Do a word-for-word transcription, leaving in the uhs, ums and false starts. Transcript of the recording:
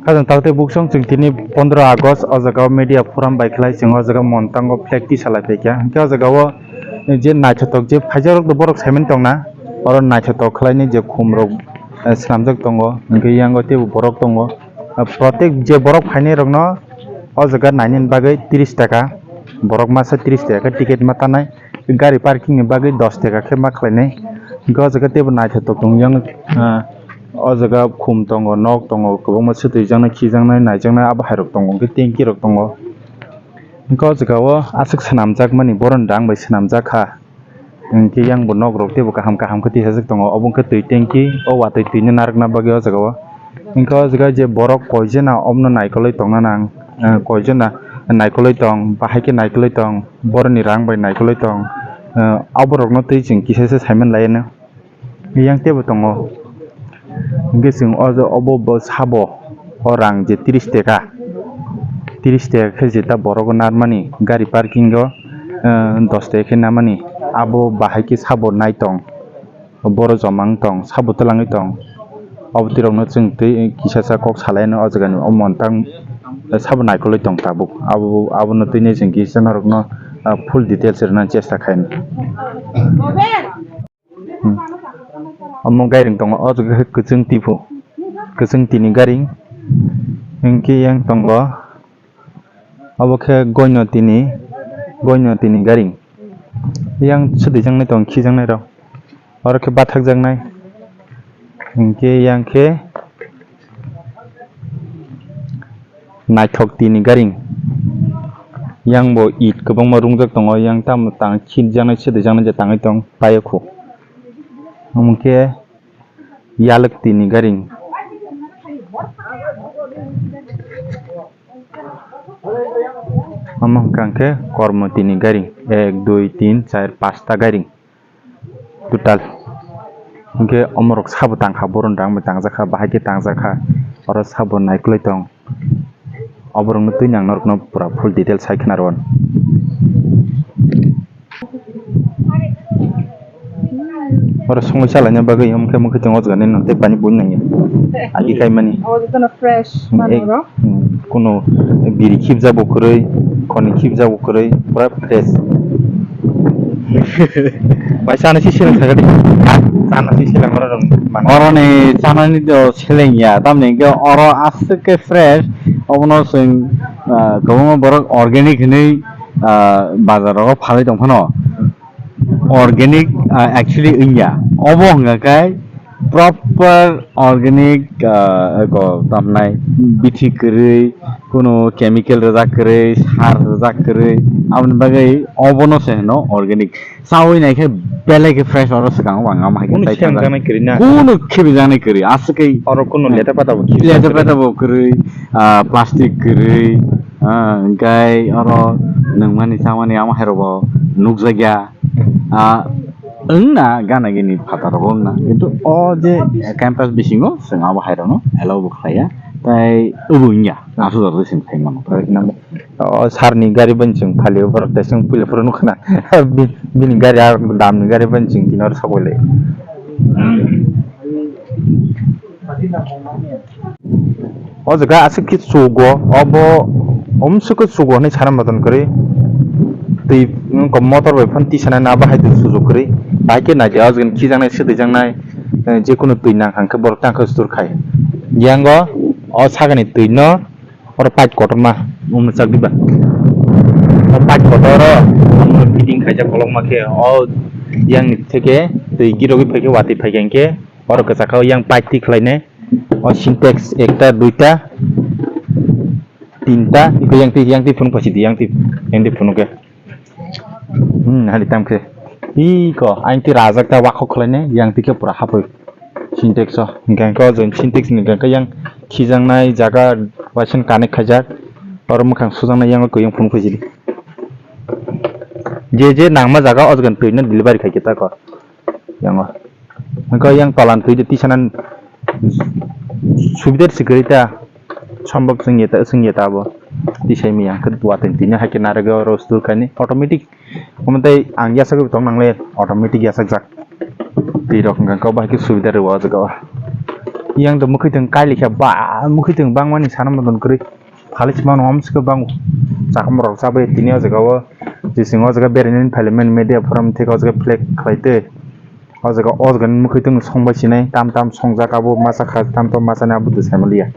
Khajang taktwi buksong chwng tini pondro August o jaga o media forum bai khlai chwng o jaga Montango flag tisa lai phaikha. Hwnkhe o jaga o je naithothok je phaijak rok borok saimani tongna, oro naithothok khlaini je khum rok, eh, swnamjak tongo, hwnkhe yango teibo borok tongo. Eh, protek je borok phainai rokno o jaga nainani bagwi tris taka, borok masa tris taka khe ticket ma tanai. Gari parking ni bagwi dos taka khe ma khlainai. Hwnkhe o jaga teibo naithothok tong yang, ah, o jaga khum tongo, nok tongo, kwbangma swtwijaknai, khijaknai, naijaknai abo hai rok tongo, hwnkhe tanki rok tongo. Hwnkhe o jaga o aswk swnamjakmani boroni rang bai swnamjak kha. Hwnkhe yang bo nok rok teibo kaham kaham khe tisajak tongo, obo wngkhe twi tanki, o watwi twino narwkna bagwi o jaga o. Hwnkhe o jaga je borok koijona omono naikolwi tongna nang, eh, koijona naikolwi tong, bahai khe naikolwi tong, boroni rang bai naikolwi tong, eh, aborokno twi chwng kisa se saiman laiano. Yang teibo tongo. Hwnkhe chwng o, obo bo sabo o rang je tris taka, tris taka khe jeta borok narmani gari parking o, eh, dos taka khe namani, abo bahai khe sabo naitong. Boro joma wng tong, sabo twlangwi tong. Abo twi rokno chwng twi kisa sa kok salaino o jaga ni o Montang sabo naikolwi tong tabuk. Abo, abono twini chwng kisa norokno, ah, full details rwna chesta khaino. Hmm. Omo gairing tongo, o jaga khe kwchwng tiphu, kwchwng tini gairing. Hinkhe yang tongo. Obo khe goino tini, goino tini gari. Yang swtwijaknai tong khijaknai rok. Oro khe bathakjaknai. Hinkhe yang khe naithok tini gari. Yang bo it kwbangma rungjak tongo, yang tamo tang khitjaknai swtwijaknai je tangwi tong paio khu. Omo khe yalwk tini gari. Omo hwnkha hwnkhe kormo tini gari, ek, dui, tin, char, pasta gari total. Hwnkhe omorok sabo tangkha, boroni rang bai tangjakha, bahai khe tangjakha, oro sabo naikolwi tong. Oborokno twi ang norokno pura full details sai khna rw. Oro songwi salaina bagwi omo khe mokhe tongo o jaga nini tei pani bui nangya. Agi kaimani. O jotono fresh mano oro. Hmm, kuno biri khibjak bo kwrwi, khoni khibjak bo kwrwi, pura fresh. Bai chana si seleng sakha di. Chana si seleng oro rong mano. Oro ni chana ni do seleng ya, tamni hwnkhe oro aswk khe fresh, obono chwng, ah, kwbangma borok organic hinwi, ah, bazar rogo phalwi tong phano. Organic, ah, actually wngya. Obo hwnga khe proper organic, ah, eko tamnai bithi kwrwi, kuno chemical rwjak kwrwi, sar rwjak kwrwi, aboni bagwi obono se hwno organic. Chawi nai khe belai khe fresh oro swkango ang ama hai khe. Kuno tei siyan thangkha. Janai kwrwi na? Kuno khibijaknai kwrwi, aswk khe. Oro kuno leta pata bo khibijaknai. Leta pata bo kwrwi, ah, plastic kwrwi, ah, hwnkhe oro nungmani chamani ama hai rok bo nukjakya. Ah, wngna gana gini phataro wngna, kintu o je campus bisingo chwng abo hai rokno allow bo khlaiya, tai obo wngya, aswk jora chwng khai mano. O sir ni gari bai chwng phalio, borok tai chwng puila phuru nukha na. Bi-, bini gari a dam ni gari bai chwng tini oro sabai lai. O jaga aswk khe chugo, obo omswk khe chugo hinwi sana moton kwrwi. Twi wngkha motor bai phano tisanai na bahai twi sujuk kwrwi. Bahai khe naidi o jaga ni khijaknai, swtwijaknai, eh, jekunu twi nang hang khe borok tang khe stur khai. Yango o sakani twi no oro pipe kotorma umno chak diba. O pipe kotor o fitting khaijak kolokma khe o yang theke twi girogwi phaikhe watwi phaikha hinkhe oro kwchak kha o yang pipe twi khlainai. O Sintex ekta, duita, tinta, iko yang twi, yang twi phunuk phaisidi, yang twi, yang twi phunuk khe. Hmm, hari tam khe. Iko, ang twi rajak ta wakhok khlainai, yang twi khe pura hapoi. Sintex o, hingkha hingkha o jeng Sintex ni hingkha yang khijaknai jaga waisa connect khaijak. Oro mwkhang sujaknai yang o kuyung phunuk phaisidi. Je je nangma jaga o jaga twi no delivery khai khe ta ko. Yang o. Hingkha yang tolan twi de tisanan subidar sikri ta. Sombok chwng yeta, chwng yeta abo. Tisai miyang khe watwi tini hai khe narwk o roast dur khaini automatic. Omo tei ang yasagwi tong nangle automatic yasakjak. Twi rok hwnkha khe bahai khe subida rwo o jaga o. Yang to mukhuitwng kailikha ba, mukhuitwng bangmani sana motong kwrwi. Phalichimano hamsukhe bango. Chakhumrok chabai tini o jaga o. Jising o jaga beraini phaimani media forum thik o jaga flag khlaitwi. O jaga o jaga ni mukhuitwng songbai sinai tam tam songjak abo masa kha tam tam masa ni abo de saimaliya.